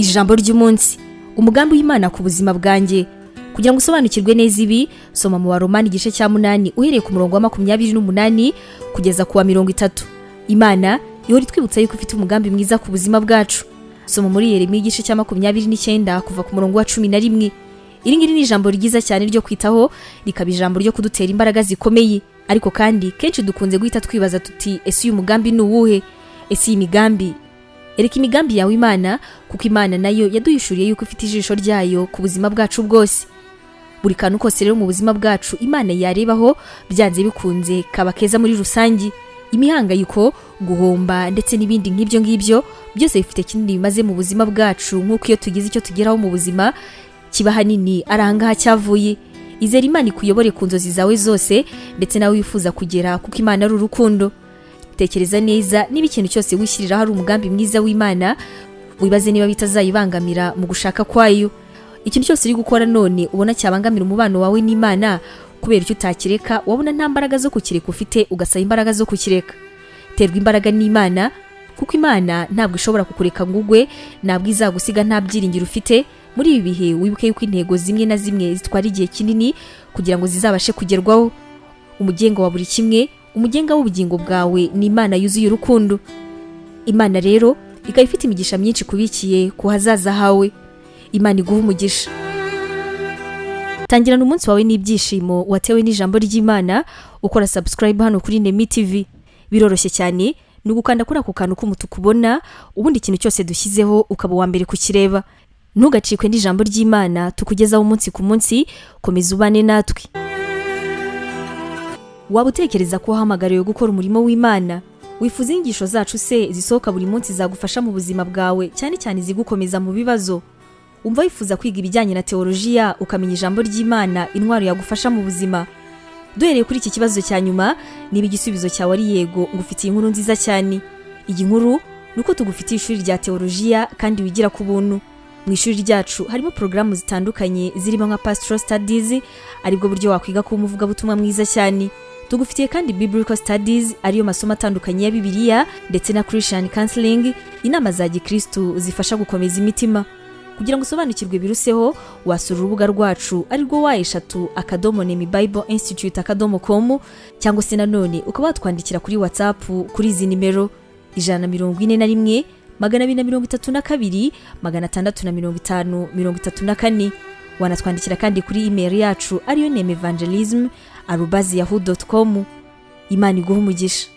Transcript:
Ijambo ry'umunsi: umugambi w'Imana ku buzima bwanjye. Kugira ngo usobanukirwe neza ibi, soma mu Baromani igice cya 8, uhereye ku murongo wa 28 kugeza ku wa 30. Imana ihora itwibutsa yuko ifite umugambi mwiza ku buzima bwacu. Soma muri Yeremiya igice cya 29, kuva ku murongo wa 11. Iri ngiri ni ijambo ryiza cyane ryo kwitaho, rikaba ijambo ryo kudutera imbaraga zikomeye. Ariko kandi kenshi dukunze guhita twibaza tuti: "Ese uyu mugambi ni uwuhe? Ese iyi migambi?" Ereka imigambi yawe Imana, kuko Imana nayo yaduhishuriye yuko ifite ijisho ryayo ku buzima bwacu bwose. Buri kantu kose rero mu buzima bwacu Imana yarebaho, byanze bikunze kaba keza muri rusange. Imihangayiko, guhomba ndetse n'ibindi nk'ibyo ngibyo byose bifite kinini bimaze mu buzima bwacu, nk'uko iyo tugize icyo tugeraho mu buzima kiba hanini ari ahangaha cyavuye. Izera Imana ikuyobore ku nzozi zawe zose ndetse nawe wifuza kugera, kuko Imana ari urukundo. Tekereza neza niba ikintu cyose wishyiriraho ari umugambi mwiza w'Imana. Wibaze niba bitazayibangamira mu gushaka kwayo. Ikintu cyose uri gukora none ubona cyabangamira umubano wawe n'Imana, kubera icyo utakireka? Wabona nta mbaraga zo kukireka ufite, ugasaba imbaraga zo kukireka. Terwa imbaraga n'Imana, kuko Imana ntabwo ishobora kukureka ngo ugwe, ntabwo izagusiga nta byiringiro ufite. Muri ibi bihe wibuke yuko intego zimwe na zimwe zitwara igihe kinini kugira ngo zizabashe kugerwaho. Umugenga wa buri kimwe, umugenga w'ubugingo bwawe, ni Imana yuzuye urukundo. Imana rero ikaba ifite imigisha myinshi kubikiye ku hazaza hawe. Imana iguha umugisha. Tangirana umunsi wawe n'ibyishimo watewe n'ijambo ry'Imana ukora subscribe hano kuri Nemi TV. Biroroshye cyane, ni ugukanda kuri ako kantu k'umutuku ubona, ubundi ikintu cyose dushyizeho ukaba uwa mbere kukireba. Ntugacikwe n'ijambo ry'Imana tukugezaho umunsi ku munsi. Komeza ubane natwe. Waba utekereza ko wahamagariwe gukora umurimo w'Imana? Wifuza inyigisho zacu se zisohoka buri munsi zagufasha mu buzima bwawe, cyane cyane izigukomeza mu bibazo? Umva wifuza kwiga ibijyanye na teolojiya, ukamenya ijambo ry'Imana, intwaro yagufasha mu buzima? Duhereye kuri iki kibazo cya nyuma, niba igisubizo cyawe ari yego, ngufitiye inkuru nziza cyane. Iyi nkuru ni uko tugufitiye ishuri rya teolojiya kandi wigira ku buntu. Mu ishuri ryacu harimo porogaramu zitandukanye zirimo nka Pastoral Studies, aribwo buryo wakwiga kuba umuvugabutumwa mwiza cyane. Tugufitiye kandi Biblical Studies, ariyo masomo atandukanye ya Bibiliya, ndetse na Christian Counseling, inama za gikristu zifasha gukomeza imitima. Kugira ngo usobanukirwe biruseho, wasura urubuga rwacu, arirwo www.nemibibleinstitute.com, cyangwa se nanone ukaba watwandikira kuri WhatsApp kuri izi nimero: 141 232 650 34. Wanatwandikira kandi kuri email yacu, ariyo nemevangelism@yahoo.com. Imana iguha umugisha.